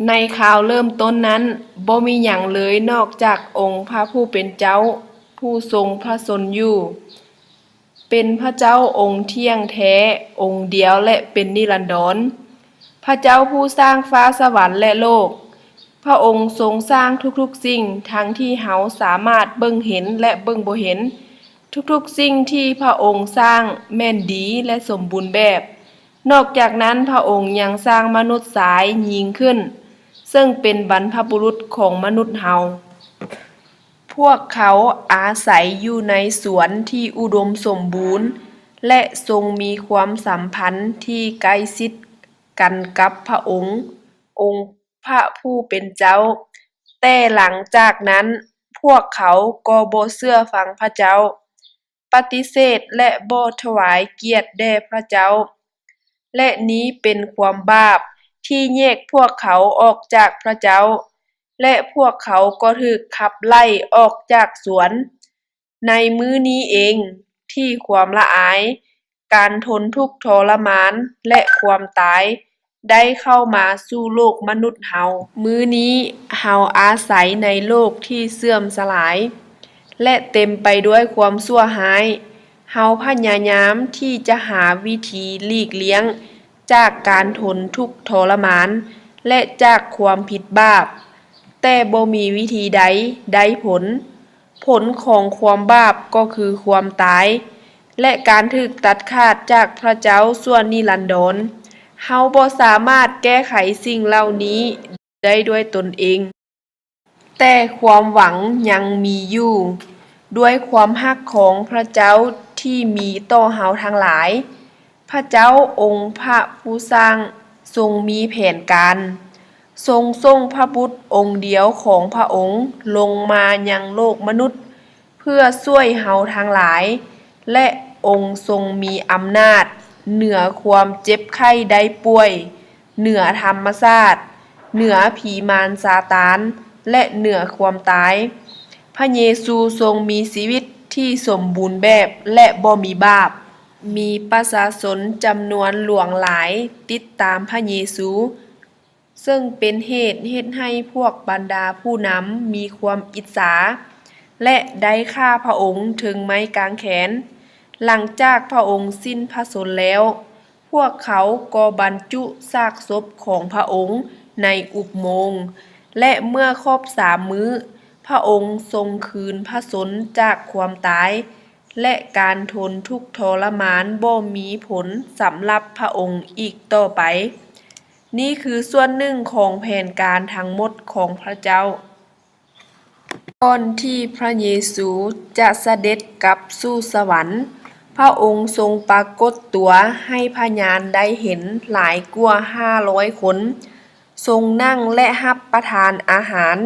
ໃນຄາວເລີ່ມຕົ້ນນັ້ນ, ບໍ່ມີຫຍັງເລີຍນອກຈາກອົງພະຜູ້ເປັນເຈົ້າ ຜູ້ຊົງພະຊົນຢູ່, ເປັນພະເຈົ້າອົງທ່ຽງແທ້, ອົງດຽວ ແລະ ເປັນນິລັນດອນ, ພະເຈົ້າຜູ້ສ້າງຟ້າສະຫວັນ ແລະ ໂລກ. ພະອົງຊົງສ້າງທຸກໆສິ່ງ, ທັງທີ່ເຮົາສາມາດເບິ່ງເຫັນ ແລະ ເບິ່ງບໍ່ເຫັນ. ທຸກໆສິ່ງທີ່ພະອົງສ້າງແມ່ນດີ ແລະ ສົມບູນແບບ. ນອກຈາກນັ້ນ, ພະອົງຍັງສ້າງມະນຸດຊາຍຍິງຂຶ້ນ, ເຊິ່ງເປັນບັນພະບຸລຸດຂອງມະນຸດເຮົາ. ພວກເຂົາອາໄສຢູ່ໃນສວນທີ່ອຸດົມສົມບູນ ແລະ ຊົງມີຄວາມສຳພັນທີ່ໃກ້ຊິດກັນກັບພະອົງ, ອົງພະຜູ້ເປັນເຈົ້າ. ແຕ່ຫຼັງຈາກນັ້ນ, ພວກເຂົາກໍບໍ່ເຊື່ອຟັງພະເຈົ້າ, ປະຕິເສດ ແລະ ບໍ່ຖວາຍກຽດແດ່ພະເຈົ້າ. ແລະ ນີ້ເປັນຄວາມບາບທີ່ແຍກພວກເຂົາອອກຈາກພະເຈົ້າ, ແລະ ພວກເຂົາກໍຖືກຂັບໄລ່ອອກຈາກສວນ. ໃນມື້ນີ້ເອງທີ່ຄວາມລະອາຍ, ການທົນທຸກທໍລະມານ ແລະ ຄວາມຕາຍ ໄດ້ເຂົ້າມາສູ່ໂລກມະນຸດເຮົາ. ມື້ນີ້ເຮົາອາໄສໃນໂລກທີ່ເສື່ອມສະຫຼາຍ ແລະ ເຕັມໄປດ້ວຍຄວາມຊົ່ວຮ້າຍ. ເຮົາພະຍາຍາມທີ່ຈະຫາວິທີຫຼີກລ່ຽງຈາກການທົນທຸກທໍລະມານ ແລະ ຈາກຄວາມຜິດບາບ, ແຕ່ບໍ່ມີວິທີໃດໄດ້ຜົນ. ຜົນຂອງຄວາມບາບກໍຄືຄວາມຕາຍ ແລະ ການຖືກຕັດຂາດຈາກພະເຈົ້າຊົ່ວນິລັນດອນ. ເຮົາບໍ່ສາມາດແກ້ໄຂສິ່ງເຫຼົ່ານີ້ໄດ້ດ້ວຍຕົນເອງ, ແຕ່ຄວາມຫວັງຍັງມີຢູ່. ດ້ວຍຄວາມຮັກຂອງພະເຈົ້າທີ່ມີຕໍ່ເຮົາທັງຫຼາຍ, ພະເຈົ້າອົງພະຜູ້ສ້າງຊົງມີແຜນການ, ຊົງສົ່ງພະບຸດອົງດຽວຂອງພະອົງລົງມາຍັງໂລກມະນຸດ ເພື່ອຊ່ວຍເຮົາທັງຫຼາຍ, ແລະ ອົງຊົງມີອຳນາດເໜືອຄວາມເຈັບໄຂ້ໄດ້ປ່ວຍ, ເໜືອທຳມະຊາດ, ເໜືອຜີມານຊາຕານ ແລະ ເໜືອຄວາມຕາຍ. ພະເຢຊູຊົງມີຊີວິດທີ່ສົມບູນແບບ ແລະ ບໍ່ມີບາບ. ມີປະຊາຊົນຈຳນວນຫຼວງຫຼາຍຕິດຕາມພະເຢຊູ, ເຊິ່ງເປັນເຫດເຮັດໃຫ້ພວກບັນດາຜູ້ນຳມີຄວາມອິດສາ ແລະ ໄດ້ຂ້າພະອົງເທິງໄມ້ກາງແຂນ. ຫຼັງຈາກພະອົງສິ້ນພະຊົນແລ້ວ, ພວກເຂົາກໍບັນຈຸຊາກສົບຂອງພະອົງໃນອຸບໂມງ, ແລະ ເມື່ອຄອບສາມມື້, ພະອົງຊົງຄືນພະຊົນຈາກຄວາມຕາຍ, ແລະ ການທົນທຸກທໍລະມານບໍ່ມີຜົນສຳລັບພະອົງອີກຕໍ່ໄປ. ນີ້ຄືສ່ວນໜຶ່ງຂອງແຜນການທັງໝົດຂອງພະເຈົ້າ. ກ່ອນທີ່ພະເຢຊູຈະສະເດັດກັບສູ່ສະຫວັນ, ພະອົງຊົງປາກົດຕົວໃຫ້ພະຍານໄດ້ເຫັນຫຼາຍກວ່າຫ້າຮ້ອຍຄົນ, ຊົງນັ່ງ ແລະ ຮັບປະທານອາຫານ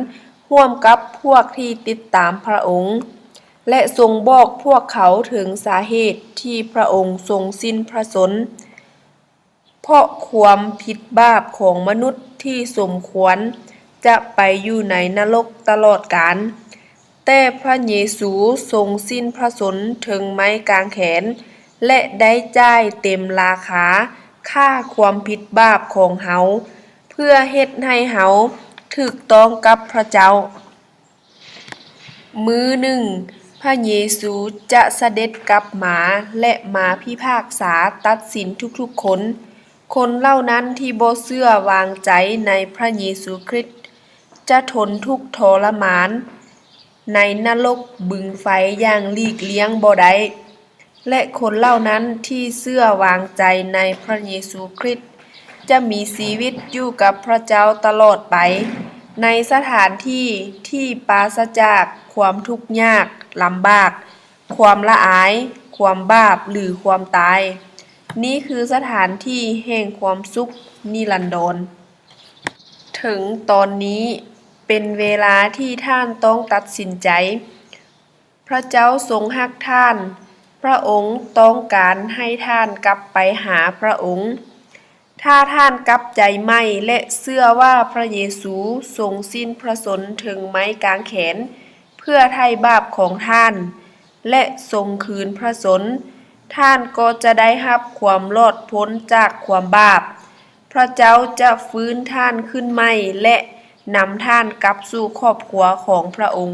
ຮ່ວມກັບພວກທີ່ຕິດຕາມພະອົງ, ແລະ ຊົງບອກພວກເຂົາເຖິງສາເຫດທີ່ພະອົງຊົງສິ້ນພະຊົນ. ເພາະຄວາມຜິດບາບຂອງມະນຸດທີ່ສົມຄວນຈະໄປຢູ່ໃນນະລົກຕະຫຼອດການ, ແຕ່ພະເຢຊູຊົງສິ້ນພະຊົນເທິງໄມ້ກາງແຂນ ແລະ ໄດ້ຈ່າຍເຕັມລາຄາຄ່າຄວາມຜິດບາບຂອງເຮົາ, ເພື່ອເຮັດໃຫ້ເຮົາຖືກຕ້ອງກັບພະເຈົ້າ. ມື້ໜຶ່ງ, ພະເຢຊູຈະສະເດັດກັບມາ ແລະ ມາພິພາກສາຕັດສິນທຸກໆຄົນ. ຄົນເຫຼົ່ານັ້ນທີ່ບໍ່ເຊື່ອວາງໃຈໃນພະເຢຊູຄຣິດ ຈະທົນທຸກທໍລະມານໃນນະລົກບຶງໄຟຢ່າງຫຼີກລ່ຽງບໍ່ໄດ້. ແລະ ຄົນເຫຼົ່ານັ້ນທີ່ເຊື່ອວາງໃຈໃນພະເຢຊູຄຣິດ ຈະມີຊີວິດຢູ່ກັບພະເຈົ້າຕະຫຼອດໄປ, ໃນສະຖານທີ່ທີ່ປາສະຈາກຄວາມທຸກຍາກລຳບາກ, ຄວາມລະອາຍ, ຄວາມບາບ ຫຼື ຄວາມຕາຍ. ນີ້ຄືສະຖານທີ່ແຫ່ງຄວາມສຸກນິລັນດອນ. ເຖິງຕອນນີ້ເປັນເວລາທີ່ທ່ານຕ້ອງຕັດສິນໃຈ. ພະເຈົ້າຊົງຮັກທ່ານ, ພະອົງຕ້ອງການໃຫ້ທ່ານກັບໄປຫາພະອົງ. ຖ້າທ່ານກັບໃຈໃໝ່ ແລະ ເຊື່ອວ່າພະເຢຊູຊົງສິ້ນພະຊົນເທິງໄມ້ກາງແຂນ ເພື່ອໄຖ່ບາບຂອງທ່ານ ແລະ ຊົງຄືນພະຊົນ, ທ່ານກໍຈະໄດ້ຮັບຄວາມລອດພົ້ນຈາກຄວາມບາບ. ພຣະເຈົ້າຈະຟື້ນທ່ານຂຶ້ນໃໝ່ ແລະ ນຳທ່ານກັບສູ່ຄອບຄົວຂອງພຣະອົງ.